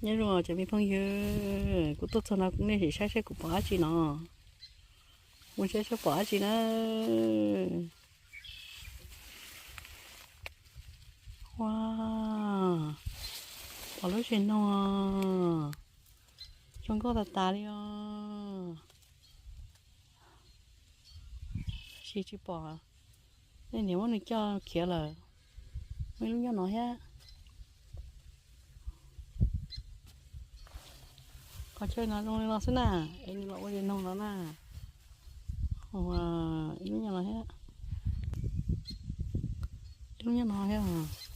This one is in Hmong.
Nyob zoo cov me phooj ywg, kuv tuaj txog no nej sim saib seb kuv pom dab tsi no. Mus saib seb pom dab tsi na. Ua, pom lub tsev noog zoo nkauj tas tas li os. Tab sis tsis pom, nej niam muab nws coj khiav lawm. Muaj ib lub nyob no thiab. Qhov chaw no zoo li no xwb na, es nws los ua tsev noog no na. Ua, ib lub nyob no thiab. Ib lub nyob no thiab os.